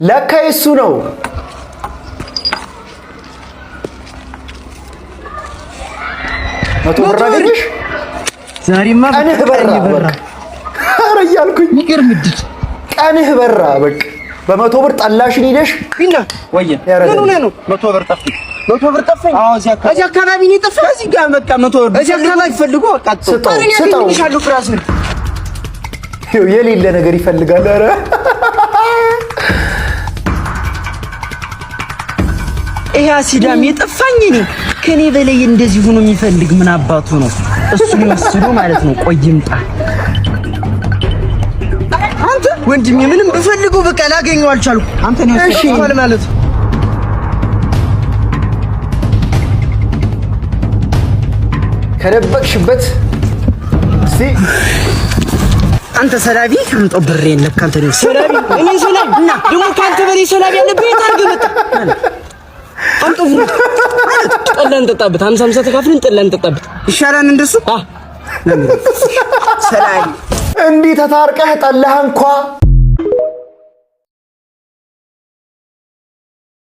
ለካ የሱ ነው። 100 ብር አገኘሽ። ዛሬማ ቀንህ በራ። በቃ ኧረ እያልኩኝ የሚገርም እድል። ቀንህ በራ። በቃ በ100 ብር ጠላሽን ሂደሽ ቢና ወየ ያረጋል። ምን ሆነህ ነው? 100 ብር ጠፍቶኝ። 100 ብር ጠፋኝ። አዎ፣ እዚህ አካባቢ፣ እዚህ አካባቢ ነው የጠፋኝ። እዚህ ጋር በቃ 100 ብር እዚህ አካባቢ ፈልጎ በቃ አጣሁ። ስጠው ኧረ እኔ ስጠው። አገኝልሻለሁ brother። ይኸው የሌለ ነገር ይፈልጋል። ኧረ ይሄ አሲዳም የጠፋኝ እኔ ከኔ በላይ እንደዚህ ሆኖ የሚፈልግ ምን አባቱ ነው? እሱን ወስዶ ማለት ነው። ቆይ ይምጣ። አንተ ወንድሜ ምንም ብፈልገው በቃ ላገኘው አልቻልኩም። አንተ ነው እሺ። ጠፍቷል ማለት ነው። ከደበቅሽበት እስቲ። አንተ ሰላቢ አምጣው ብሬን። ለካ አንተ ነው ሰላቢ። እኔ ሰላቢ እና ደግሞ ከአንተ በላይ ሰላቢ ያለበት የት አድርገህ መጣ? አምጣው ብሬን። ጠላ እንጠጣበት። 50 50 ተካፍለን ጠላ እንጠጣበት። ይሻላል እንደሱ። አ ሰላቢ እንዲህ ተታርቀህ ጠላህ እንኳ።